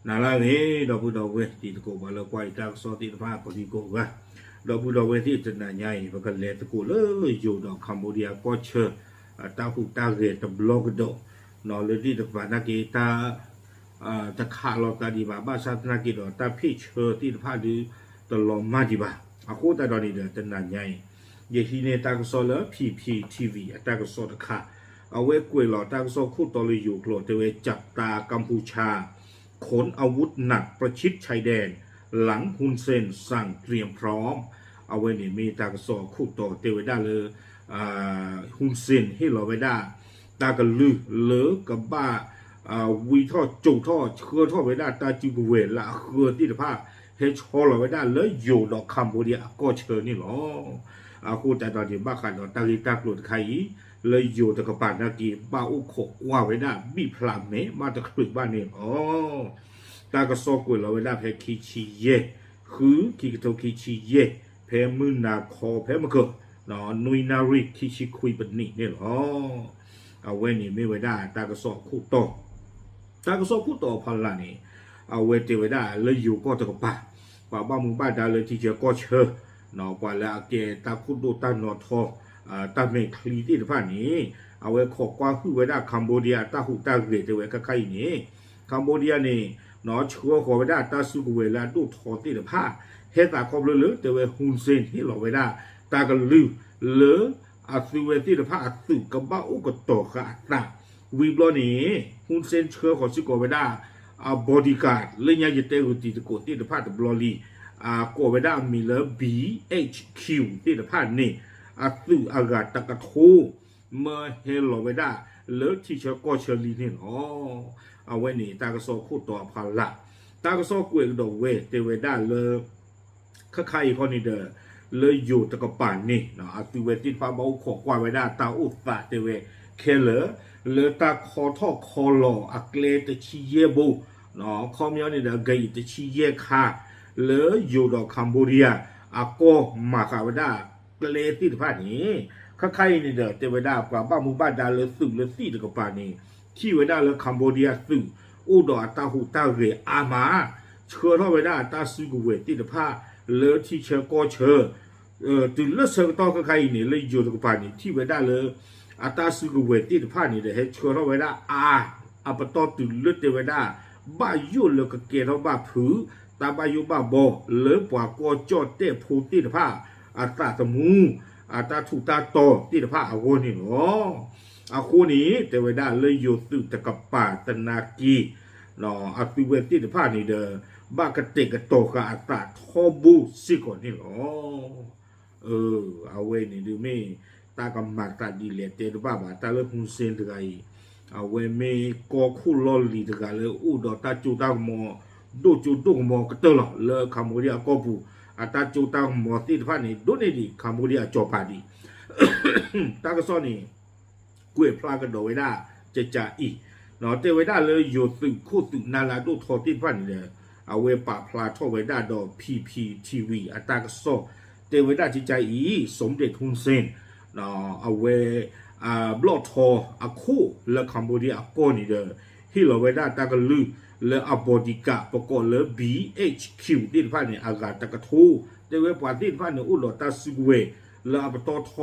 နၤလၢအဂ့ၤ ဒီပုၢ်ဒီဝဲၢ်တံၤသကိး ပှၤလၢကွၢ်ယတၢ်ကစီၣ်သ့ၣ်တဖၣ် ကိးဒံကိးဂၤ, ဒီပုၢ်ဒီဝဲၢ်သ့ၣ်တနၤညါအံၤ ပကလဲၤသကိးလၢယိၤဒီး Cambodia ကီၢ်ဆၢ တၢ်ဟူးတၢ်ဂဲၤတဘျီကဒီး, လၢသ့ၣ်တဖၣ်နာ်က့တၢ် တခးလီၤသးဒံးဘၣ် ဘၣ်ဆၣ်သနာ်က့ဒီး တၢ်ဖ့ၣ်ဆၢသ့ၣ်တဖၣ်ဒုး တလီၤမၢ်ဒံးဘၣ်. အဃိသတးဒီးန့ၣ်ဒီး တနၤညါအံၤ ယဟံးန့ၢ်တၢ်ကစီၣ်လၢ P P T V အတၢ်ကစီၣ်တခါ, အဝဲကွဲးလီၤတၢ်ကစီၣ်ခိၣ်တီလၢယိၤကျိာ် တဲဝဲ จับตากัมพูชา ขนอาวุธหนักประชิดชายแดน หลังฮุนเซนสั่งเตรียมพร้อม အဝဲန့ၣ်မ့ၢ်တၢ်ကစီၣ်အခိၣ်တီတဲဝဲဒၣ်လၢ ဟူစ့ၣ် ဟ့ၣ်လီၤဝဲဒၣ် တၢ်ကလုၢ်လၢကဘၣ် ဝံထီၣ်ကၠိာ်ထီၣ်ဆှၢထီၣ်ဝဲဒၣ်တၢ်စုကဝဲၤလၢအဃၢသ့ၣ်တဖၣ် ဟဲဆီလီၤဝဲဒၣ်လၢယိၤဒီး Cambodia အကီၢ်ဆၢန့ၣ်လီၤ. အဃိသတးဒီးန့ၣ် ဘၣ်ဃးဒီးတၢ်ဂ့ၢ်တၢ်ကျိၤတခါအံၤ လၢယိၤတကပၤနာ်က့ ဘၣ်အိၣ်ခိးကွၢ်ဝဲဒၣ် ဘံၣ်ဖျးမဲာ် ဘၣ်တချုးဘၣ်န့ၣ်လီၤ. တၢ်ကစီၣ်ကွဲးလီၤဝဲဒၣ်ဖဲခံဆံယဲၢ် ဃု ခံကထိခံဆံယဲၢ် ဖဲမုၢ်နၤခီ ဖဲမုၢ်ကၢၤ နွံနၣ်ရံၣ်ခံဆံခွံပနံးန့ၣ်လီၤ. အဝဲန့ၣ်မ့ၢ်ဝဲဒၣ်တၢ်ကစီၣ်အခိၣ်တီ တၢ်ကစီၣ်ခိၣ်တီအဖီလာ်န့ၣ် အဝဲတဲဝဲဒၣ်လၢယိၤကီၢ်တကပၤ ပှၤဘၣ်မူဘၣ်ဒါလၢထံဆၢကီၢ်ဆၢ ပှၤလၢအကဲတၢ်ခိၣ်ဒိၣ်တၢ်နီၤထီ တၢ်မဲာ်ချံသ့ၣ်တဖၣ်န့ၣ် အဝဲခိးကွၢ်ဟုၣ်ဝဲဒၣ် Cambodia အတၢ်ဟူးတၢ်ဂဲၤတဲဝဲခဲခါအံၤန့ၣ် Cambodia န့ၣ် ဆှၢဃီၤဝဲဒၣ်တၢ်စုကဝဲၤလၢအဒိၣ်ထီသ့ၣ်တဖၣ် ဟဲသးခီဖျိလၢတဲဝဲ ဟူစ့ၣ် ဟ့ၣ်လီၤဝဲဒၣ် တၢ်ကလုၢ်လၢ အသုဝဲသ့ၣ်တဖၣ်အသုးကဘၣ်အိၣ်ကတီၤဃာ်အသး ဝံၤဘျီန့ၣ် ဟူစ့ၣ် ဆှၢဃီၤစ့ၢ်ကီးဝဲဒၣ် အ bodyguard လၢညါယတဲဂုာ်တံၤသကိးသ့ၣ်တဖၣ်တဘျီလံ ကိးဝဲဒၣ်အမံၤလၢ B H Q သ့ၣ်တဖၣ်န့ၣ် အသုးအဂၤတကထိ မၢဟဲလီၤဝဲဒၣ်လၢထံဆၢကီၢ်ဆၢလံန့ၣ်လီၤ. အဝဲန့ၣ် တၢ်ကစီၣ်ခိၣ်တီအဖီလာ် တၢ်ကစီၣ်ကွဲးကဒီးဝဲတဲဝဲဒၣ်လၢ ခဲခါအံၤခီန့ၣ်ဒီး လၢယိၤတကပၤန့ၣ် အသုဝဲသ့ၣ်တဖၣ်ဘၣ်အိၣ်ခိးကွၢ်ဝဲဒၣ်တၢ်အိၣ်သးတဲဝဲ ခဲလၢာ် လၢတၢ်ခီထီၣ်ခီလီၤအကျဲတဆံယဲၢ်ဘိ ခီပညီန့ၣ်ဒီး အဂ့ၢ်အံၤတဆံယဲၢ်ခါ လၢယိၤဒီး Cambodia အကီၢ်မၤဃာ်ဝဲဒၣ်ကျဲသ့ၣ်တဖၣ်န့ၣ် ခဲခါအံၤန့ၣ်ဒီး တဲဝဲဒၣ်ပှၤဘၣ်မူဘၣ်ဒါလၢသုးလၢသံၣ်တကပၤန့ၣ် ထံၣ်ဝဲဒၣ်လၢ Cambodia သုး အိၣ်ဒီးအတၢ်ဟူးတၢ်ဂဲၤအါမး ဆှၢထီၣ်ဝဲဒၣ်အတၢ်စုကဝဲၤသ့ၣ်တဖၣ် လၢထံဆၢကီၢ်ဆၢ တုၤလၢဆၢကတီၢ်ခဲခါအံၤန့ၣ် လၢယိၤတကပၤန့ၣ် ထံၣ်ဝဲဒၣ်လၢ အတၢ်စုကဝဲၤသ့ၣ်တဖၣ်န့ၣ်ဒီး ဟဲဆှၢထီၣ်ဝဲဒၣ်အါ အပတီၢ်တုၤလၢတဲဝဲဒၣ် ဘၣ်ယိၣ်လၢကကဲထီၣ်ဘၣ်ဖုး တၢ်ဘၣ်ယိၣ်ဘၣ်ဘီလၢပှၤကီၢ်ကၠီၣ်တဲၣ်ဖိသ့ၣ်တဖၣ် အသးသမူ အတၢ်ထူးတၢ်တီၤသ့ၣ်တဖၣ်အဂီၢ်န့ၣ်လီၤ. အဃိန့ၣ် တဲဝဲဒၣ်လၢယိၤသုးတကပၤသနာ်က့ အသုဝဲသ့ၣ်တဖၣ်န့ၣ်ဒီး ဘၣ်ကတဲာ်ကတီၤဃာ်အသးထီဘိစ့ၢ်ကီးန့ၣ်လီၤ. အဝဲန့ၣ်ဒုးမ့ၢ် တၢ်ကမၤသးဒ်လဲၣ်တဲတဘၣ်ဘၣ် တၢ်လၢ ဟူစ့ၣ် တဂၤအံၤ အဝဲမ့ၢ်ကီၢ်ခိၣ်လီၢ်လံၤတဂၤလၢအိၣ်ဒီးတၢ်စိတၢ်ကမီၤ ဒိၣ်စိဒိၣ်ကမီၤကတၢၢ်လီၤ လၢ Cambodia အကီၢ်ပူၤ အတၢ်စိတၢ်ကမီၤသ့ၣ်တဖၣ်န့ၣ် ဒိၣ်န့ၢ်ဒံး Cambodia အစီၤပၤဒံး တၢ်ကစီၣ်န့ၣ် ကွဲးဖျါကဒီးဝဲဒၣ် ကကးအံၤ တဲဝဲဒၣ်လၢယိၤသုးခိၣ်သုးနၢ်လၢအဒိၣ်ထီသ့ၣ်တဖၣ်န့ၣ်ဒီး အဝဲပာ်ဖျါထီၣ်ဝဲဒၣ်ဒီး P P T V အတၢ်ကစီၣ် တဲဝဲဒၣ်ကကးအံၤ စီၤမူဒဲး ဟူစ့ၣ် အဝဲ ဘျီၣ်ထီအခိၣ်လၢ Cambodia အကီၢ်န့ၣ်ဒီး ဟ့ၣ်လီၤဝဲဒၣ်တၢ်ကလုၢ်လၢအ bodyguard ပကိးလၢ B H Q သ့ၣ်တဖၣ်န့ၣ် အဂၤတကထိ တဲဝဲပှၤသ့ၣ်တဖၣ်န့ၣ် အိၣ်ဒီးတၢ်စုကဝဲၤ လၢအပတီၢ်ထီ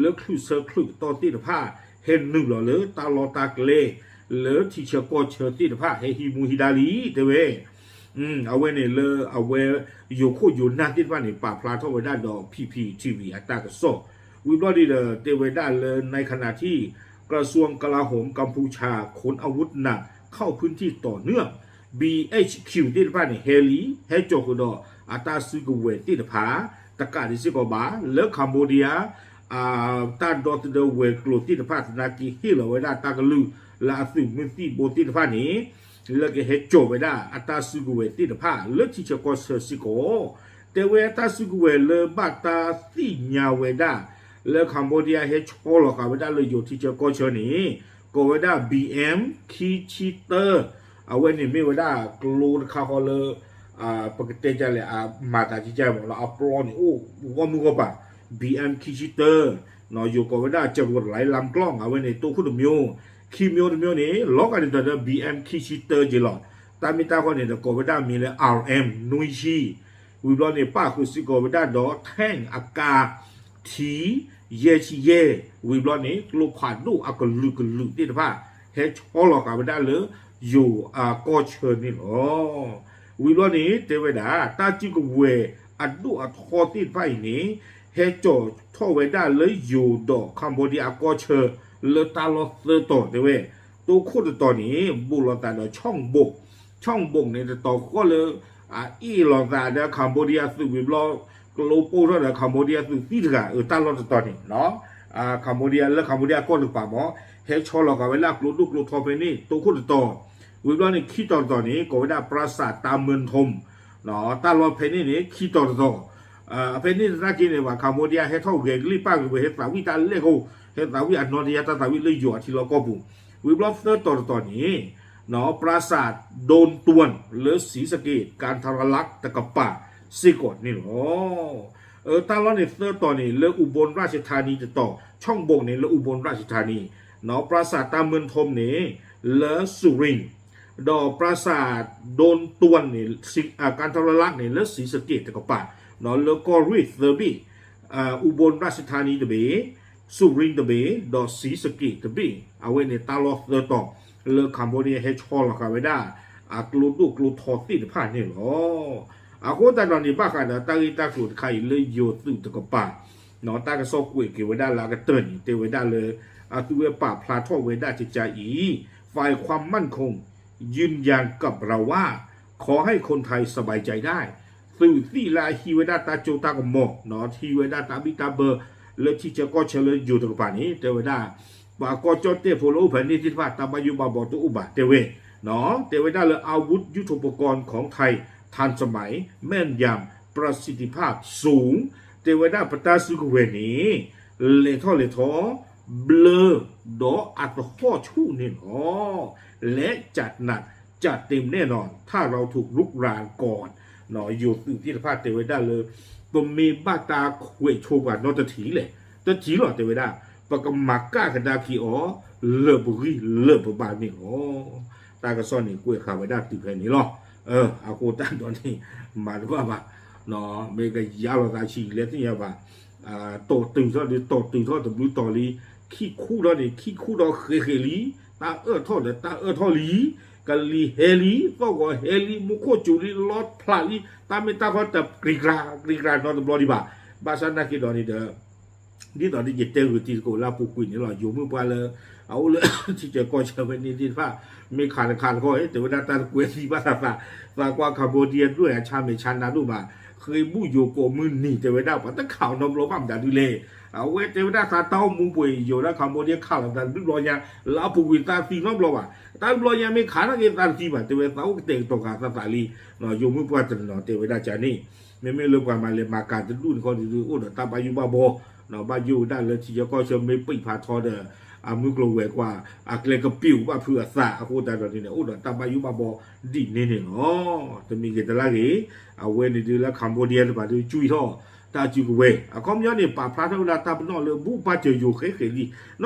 လၢချုးဆၢချုးကတီၢ်သ့ၣ်တဖၣ် ဟဲနုာ်လီၤလၢတၢ်လီၢ်တၢ်ကျဲ လၢထံဆၢကီၢ်ဆၢသ့ၣ်တဖၣ် ဟဲဟံးမူဟံးဒါလံ တဲဝဲ အဝဲန့ၣ်လၢအဝဲ ယိၤခိၣ်ယိၤနၢ်သ့ၣ်တဖၣ်န့ၣ် ပာ်ဖျါထီၣ်ဝဲဒၣ်ဒီး P P T V အတၢ်ကစီၣ် ဝံၤဘျီဒ်ဒီး တဲဝဲဒၣ်လၢ ในขณะที่ กระทรวงกลาโหมกัมพูชาขนอาวุธหนักเข้าพื้นที่ต่อเนื่อง B H Q သ့ၣ်တဖၣ်န့ၣ် ဟဲလံ ဟဲစိာ်ဃုာ်ဒီးအတၢ်စုကဝဲၤသ့ၣ်တဖၣ် တကးဒံးစ့ၢ်ကီးဘၣ် လၢ Cambodia တၢ်ဒီသဒၢဝဲၤကျိၤသ့ၣ်တဖၣ်သနာ်က့ ဟ့ၣ်လီၤဝဲဒၣ်တၢ်ကလုၢ်လၢအသုးမုၢ်သံၣ်ဘိသ့ၣ်တဖၣ်န့ၣ် လၢကဟဲစိာ်ဝဲဒၣ်အတၢ်စုကဝဲၤသ့ၣ်တဖၣ် လၢထံဆၢကီၢ်ဆၢစ့ၢ်ကီး တဲဝဲတၢ်စုကဝဲၤလၢဘၣ်တၢ်သ့ၣ်ညါဝဲဒၣ် လၢ Cambodia ဟဲဆီလီၤဃာ်ဝဲဒၣ်လၢယိၤထံဆၢကီၢ်ဆၢန့ၣ် ကိးဝဲဒၣ် B M ခံဆံတၢ အဝဲန့ၣ်မ့ၢ်ဝဲဒၣ်ကျိတခါဃီလၢ ပကတဲဒ်လဲၣ် အမၤသးကကးမ့ၢ်လီၤ အပျီန့ၣ်အိၣ်ဂီၢ်မုၢ်ဂီၢ်ပၤ B M ခံဆံတၢ ယိၤကိးဝဲဒၣ် จรวดไร้ลำกล้อง အဝဲန့ၣ် တိခိၣ်တမျိုး ခံမျိုးတမျိုးန့ၣ် လီၤဂာ်ဒ်သိးဒီး B M ခံဆံတၢက့ၤလီၤ တၢ်မ့ၢ်တၢ်ဃီန့ၣ်ဒီး ကိးဝဲဒၣ်မံၤလၢ အၣ်အၣ်အၣ် နွံဆံ, ဝံၤဘျီန့ၣ် ပၣ်ဃုာ်စ့ၢ်ကီးဝဲဒၣ်ဒီး tank အကါ ထံ ယဲၢ်ဆံယဲၢ်, ဝံၤဘျီန့ၣ် ကျိဖးဒိၣ်အကလုာ်ကလုာ်သ့ၣ်တဖၣ် ဟဲဆီလီၤဃာ်ဝဲဒၣ်လၢ ယိၤအကီၢ်ဆၢန့ၣ်လီၤ. ဝံၤဘျီန့ၣ် တဲဝဲဒၣ် တၢ်စုကဝဲၤအဒိၣ်အထီသ့ၣ်တဖၣ်အံၤန့ၣ် ဟဲကၠီၤထီၣ်ဝဲဒၣ်လၢယိၤဒီး Cambodia အကီၢ်ဆၢ လၢတၢ်လီၢ်သၢတီၤတဲဝဲ, တိခိၣ်တတီၤန့ၣ် ဘူးလိာ်သးဒီး Chongbuk, Chongbuk န့ၣ် တတီၤဃီလၢ အအ့ၣ်လိာ်သးဒီး Cambodia သုးဝံၤဘျီ ကလိပိၢ်ထီၣ်ဒီး Cambodia သုးသံတဂၤ အတၢ်လီၢ်တတီၤန့ၣ် Cambodia လၢ Cambodia ကီၢ်တကပၤမ့ၢ် ဟဲဆီလီၤဃာ်ဝဲလၢအကျိဒိၣ်ကျိထီဖဲန့ၣ် တိခိၣ်တတီၤ, ဝံၤဘျီန့ၣ် ခံတီၤတတီၤန့ၣ် ကိးဝဲဒၣ် ပရၢစးတၢ်မၢၢ်ထူမ် တၢ်လီၢ်ဖဲန့ၣ်န့ၣ် ခံတီၤတတီၤ, ဖဲန့ၣ်သနာ်က့န့ၣ် ပှၤ Cambodia ဟဲထီၣ်ဂဲၤကလံၣ်ပၢ်ဂ့ၤဝဲ ဟဲသးဝံၣ်တၢ်လဲၢ်ကအိၣ် ဟဲသးဝံၣ်အနီၢ်တယၢ်တၢ်သးဝံၣ်လၢယိၤအထံလီၢ်ကီၢ်ပူၤ, ဝံၤဘျီသၢတီၤတတီၤန့ၣ် ပရၢစး ဒိၣ်တွၣ် လၢ ศรีสะเกษ กันทรลักษณ์ တကပၤစ့ၢ်ကီးန့ၣ်လီၤ. တၢ်လီၢ်န့ၣ်သၢတီၤန့ၣ် လၢ อุบลราชธานี တတီၤ, Chongbuk န့ၣ် လၢ อุบลราชธานี, ပရၢစးတၢ်မၢၢ်ထူမ်န့ၣ် လၢ สุรินทร์ ဒီးပရၢစး ဒိၣ်တွၣ် န့ၣ် กันทรลักษณ์ န့ၣ် လၢ ศรีสะเกษ တကပၤ, လၢကီၢ်ရ့ၣ်သၢဘ့ၣ် อุบลราชธานี တဘ့ၣ်, สุรินทร์ တဘ့ၣ်, ဒီး ศรีสะเกษ တဘ့ၣ်, အဝဲန့ၣ်တၢ်လီၢ်သၢတီၤ လၢ Cambodia ဟဲဆီလီၤဃာ်ဝဲဒၣ် အကျိဒိၣ်ကျိထီသ့ၣ်တဖၣ်န့ၣ်လီၤ. အဃိသတးဒီးန့ၣ် ဘၣ်ဃးဒီးတၢ်ဂ့ၢ်တၢ်ကျိၤတခါအံၤလၢယိၤသုးတကပၤ တၢ်ကစီၣ်ကွဲးက့ၤဝဲဒၣ်လၢအကတၢၢ်န့ၣ် တဲဝဲဒၣ်လၢ အသုဝဲပာ်ဖျါထီၣ်ဝဲဒၣ်ကကါအံၤ ฝ่ายความมั่นคงยืนยันกับเราว่า ขอให้คนไทยสบายใจได้ သုးသံၣ်လၢအဟံးဝဲဒၣ်တၢ်စိတၢ်ကမီၤ ဟံးဝဲဒၣ်တၢ်ဘံၣ်တၢ်ဘၢ လၢထံဆၢကီၢ်ဆၢလၢယိၤတကပၤန့ၣ် တဲဝဲဒၣ် ပှၤကီၢ်ကၠီၣ်တဲၣ်ဖိလၢအိၣ်ဖဲန့ၣ်သ့ၣ်တဖၣ် တၢ်ဘၣ်ယိၣ်ဘၣ်ဘီတအိၣ်ဘၣ် တဲဝဲ, တဲဝဲဒၣ်လၢ อาวุธยุทโธปกรณ์ของไทยทันสมัย แม่นยำ ประสิทธิภาพสูง တဲဝဲဒၣ်ပတၢ်စုကဝဲၤန့ၣ် လဲၤထီၣ်လဲၤထီ ဘျၢ ဒီးအသဟီၣ်ဆူၣ်န့ၣ်လီၤ. และจัดหนักจัดเต็มแน่นอน ถ้าเราถูกรุกรานก่อน ယိၤသုးသ့ၣ်တဖၣ်တဲဝဲဒၣ်လၢ ပမ့ၢ်ဘၣ်တၢ်ခွဲးဆိပှၤနီတထံၣ်လဲၣ်, တထံၣ်လီၤ တဲဝဲဒၣ် ပကမၤကၣ်ကဒါက့ၤအီၤ လၢာ်ပဂံၢ်လၢာ်ပဘါန့ၣ်လီၤ. တၢ်ကစီၣ်န့ၣ်ကွဲးဃာ်ဝဲဒၣ်တုၤဖဲန့ၣ်လီၤ. အဃိသတးဒီးန့ၣ် မၤတဘၣ်ဘၣ် မ့ၢ်ကယါလီၤသးဆံးလဲၣ်သ့ၣ်ညါဘၣ် တီၢ်တုၤထီၣ်ဒုးတီၢ်တုၤထီၣ်တဘျုးတီၢ်လံ, ခံခူၣ်ထီၣ်န့ၣ် ခံခူၣ်ထီၣ်ဃဲးဃဲးလံ, တၢ်အၢၣ်ထီၣ်ဒီးတၢ်အၢၣ်ထီၣ်လံ, ကလံၤဟဲလံ, သီၣ်ဂီၤဟဲလံ, မူခိၣ်စူၤလံ, လီဖျးလံ, တၢ်မ့ၢ်တၢ်ခီတကြံးကြၤ ကြံးကြၤနီတဘျီဒံးဘၣ်. ဘၣ်ဆၣ်နာ်က့ဒီးန့ၣ်ဒီး ဒ်သိးဒီးယတဲဂုာ်တံၤသကိးလၢအပူၤကွံာ်န့ၣ်လီၤ. ယိၤမုၣ်ပှၢ်လၢ အအိၣ်လၢထံဆၢကီၢ်ဆၢဖဲန့ၣ်သ့ၣ်တဖၣ် မ့ၢ်ခးတခါတခီ တဲဝဲဒၣ်တၢ်တကွဲးသံဘၣ်သးသး, သးကွၢ် Cambodia ဒိၣ်အဆါမဲာ်ဆါနါဒိၣ်မး, ဃ့ဘူၣ်ယိၤကိးမုၢ်နံၤ တဲဝဲဒၣ်ပှၤတခးအီၤနီတဘျီဘၣ်မတၤဒုလဲၣ်. အဝဲတဲဝဲဒၣ်သးတၢ်အိၣ်မူပှဲၤယိၤဒၣ် Cambodia ခးလီၤသးတဘျုးဘျီညါ လၢအပူၤကွံာ်သးသံနီတဘျီဘၣ်. တၢ်တဘျီညါမ့ၢ်ခးနာ်က့သးတသံဘၣ် တဲဝဲသးအိၣ်ကတဲာ်ကတီၤဃာ်သးသးလံ. ယိၤမုၣ်ပှၢ်တနီၤတဲဝဲဒၣ်ကန့ၣ် မ့မ့ၢ်လၢပှၤမၤလဲၤမၤကၤတဒူၣ်တခီဒုး အိၣ်ဒီးတၢ်ဘၣ်ယိၣ်ဘၣ်ဘီ, ဘၣ်ယိၣ်ဝဲဒၣ်လၢထံဆၢကီၢ်ဆၢမ့ၢ်ပံာ်ဖးထီဒီး အမုၢ်ကျိၤဝဲၤကွာ် အကျဲကပ့ၤဘၣ်ဖုးအသး အဃိသတးဒီးန့ၣ် အိၣ်ဒီးတၢ်ဘၣ်ယိၣ်ဘၣ်ဘီဒ်န့ၣ်န့ၣ်လီၤ. တမံၤဂ့ၤတလါဂ့ၤ အဝဲန့ၣ်ဒုးလၢ Cambodia တပၤဒုးကွံာ်ထီၣ် တၢ်စုကဝဲၤ အခီပညီန့ၣ် ပာ်ဖျါထီၣ်ဝဲဒၣ်တၢ်ပနီၣ်လၢဘူၣ်ဘၣ်စၢၤယိၤဃဲဃဲးလံ. နီၢ်ကီၢ် Cambodia န့ၣ်ဒုး အတပျံၤယိၤနီတခဲနီတခီဘၣ် ဒ်သိးဒီးပသ့ၣ်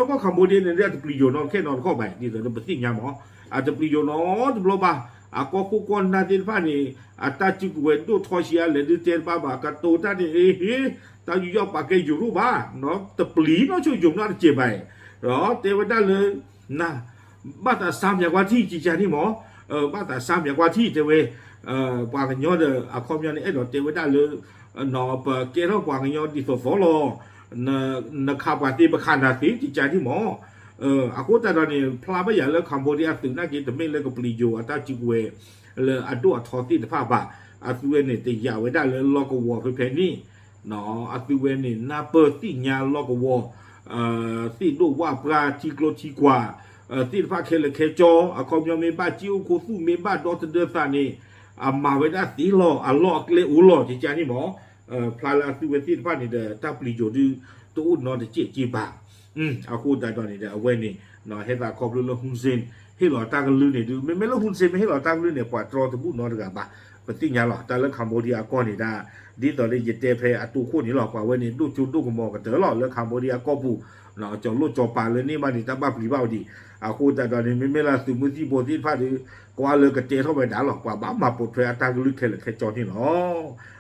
ညါမး အတပျံၤယိၤနီတဘျီဘၣ်. အကီၢ်ခိၣ်ကီၢ်နၢ်သ့ၣ်တဖၣ်န့ၣ် အတၢ်စုကဝဲၤဒိၣ်ထီဆံးအါလဲၣ်ဒုးတဲတဘၣ်ဘၣ် ကတိၤတၢ်န့ၣ် အ့ဟ့ တၢ်ယူးယီၣ်ပာ်ကဲယိၤရိၣ်ဘၣ် တပျံၤနီၢ်ဆိယိၤနီတစဲးဘၣ် ဒီးတဲဝဲဒၣ်လၢ န ဘၣ်သးစါမၠးကွၢ်ထံၣ် ကကန့ၣ်မး ဘၣ်သးစါမၠးကွၢ်ထံၣ် တဲဝဲ ပှၤကညီဒီးအခီပညီန့ၣ် အဲၣ်ဒိးတဲဝဲဒၣ်လၢ ပကဲထီၣ်ပှၤကညီဒ်သိးသိးလီၤ. နခးပှၤသ့ ပခးနၤသ့ ကကန့ၣ်မး အဃိသတးဒီးန့ၣ် ဖျါဘၣ်ယၤလၢ Cambodia သုးနာ်က့ တမ့ၢ်လၢကပျံၤယိၤအတၢ်စုကဝဲၤ လၢအဒိၣ်အထီသ့ၣ်တဖၣ်ဘၣ်. အသုဝဲန့ၣ် တယာ်ဝဲဒၣ်လၢလီၢ်ကဝီၤဖဲဖဲန့ၣ် အသုဝဲန့ၣ် နၢ်ပၢၢ်သ့ၣ်ညါလီၢ်ကဝီၤ သ့ၣ်ဒိၣ်ဝၣ်ပှၢ် ထံကျိထံကွာ် သ့ၣ်တဖၣ်ခဲလၢာ်ခဲဆ့ အခီပညီမ့ၢ်ဘၣ်စ့အိၣ်ခိၣ်သူၣ် မ့ၢ်ဘၣ်ဒီသဒၢသးန့ၣ် အမၤဝဲဒၣ်သ့လီၤ အလီၢ်အကျဲအိၣ်လီၤ ကကန့ၣ်မး ဖျါလၢအသုဝဲသ့ၣ်တဖၣ်န့ၣ်ဒီး တၢ်ပျံၤယိၤဒုး တအိၣ်နီတစဲးက့ဘၣ်. အဃိသတးဒီးန့ၣ်ဒီး အဝဲန့ၣ် ဟဲသးခီဖျိလၢ Hun Sen ဟ့ၣ်လီၤတၢ်ကလုၢ်န့ၣ်ဒုး မ့မ့ၢ်လၢ Hun Sen မ့ၢ်ဟ့ၣ်လီၤတၢ်ကလုၢ်န့ၣ် ပှၤတြီတဘူၣ်နီတဂၤဘၣ်. ပသ့ၣ်ညါလီၤ တၢ်လၢ Cambodia အကီၢ်န့ၣ်ဒၣ် ဒ်သိးလၢယတဲဖဲအတိခိၣ်န့ၣ်လီၤ ပှၤဝဲန့ၣ် ဒိၣ်စိဒိၣ်ကမီၤကတၢၢ်လီၤ လၢ Cambodia အကီၢ်ပူၤ ကၠီၤလိၣ်ကၠီၤပၤလၢန့ၣ်ဘၣ်န့ၣ် တၢ်ဘၣ်ပျံၤဘၣ်အီၤဒံး. အဃိသတးဒီးန့ၣ် မ့မ့ၢ်လၢသုးမုၢ်သံၣ်ဘိသ့ၣ်တဖၣ်ဒီး ကွၢ်လၢကတဲထီၣ်ဝဲဒၣ်လီၤ. ပှၤဘၣ်မၤပိာ်ထွဲအတၢ်ကလုၢ်ခဲလၢာ်ခဲဆ့န့ၣ်လီၤ.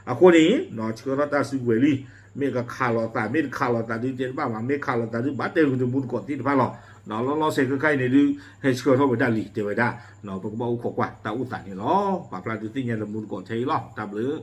အဃိန့ၣ် ဆှၢထီၣ်တၢ်စုကဝဲၤလံ. မ့ၢ်ကခးလိာ်သး မ့ၢ်တခးလိာ်သးဒုးတဲတဘၣ်ဘၣ်, မ့ၢ်ခးလိာ်သးဒုး ဘၣ်တဲဂုာ်တမူတကိးသ့ၣ်တဖၣ်လီၤ. လီၤလီၤဆဲးခဲခါအံၤန့ၣ်ဒုး ဟဲဆှၢထီၣ်ဝဲဒၣ်လံ တဲဝဲဒၣ် ပကဘၣ်အိၣ်ခိးကွၢ်တၢ်အိၣ်သးန့ၣ်လီၤ. ပာ်ဖျါဒုးသ့ၣ်ညါတမူတကိးထဲအံၤလီၤ. တၢ်ဘျုး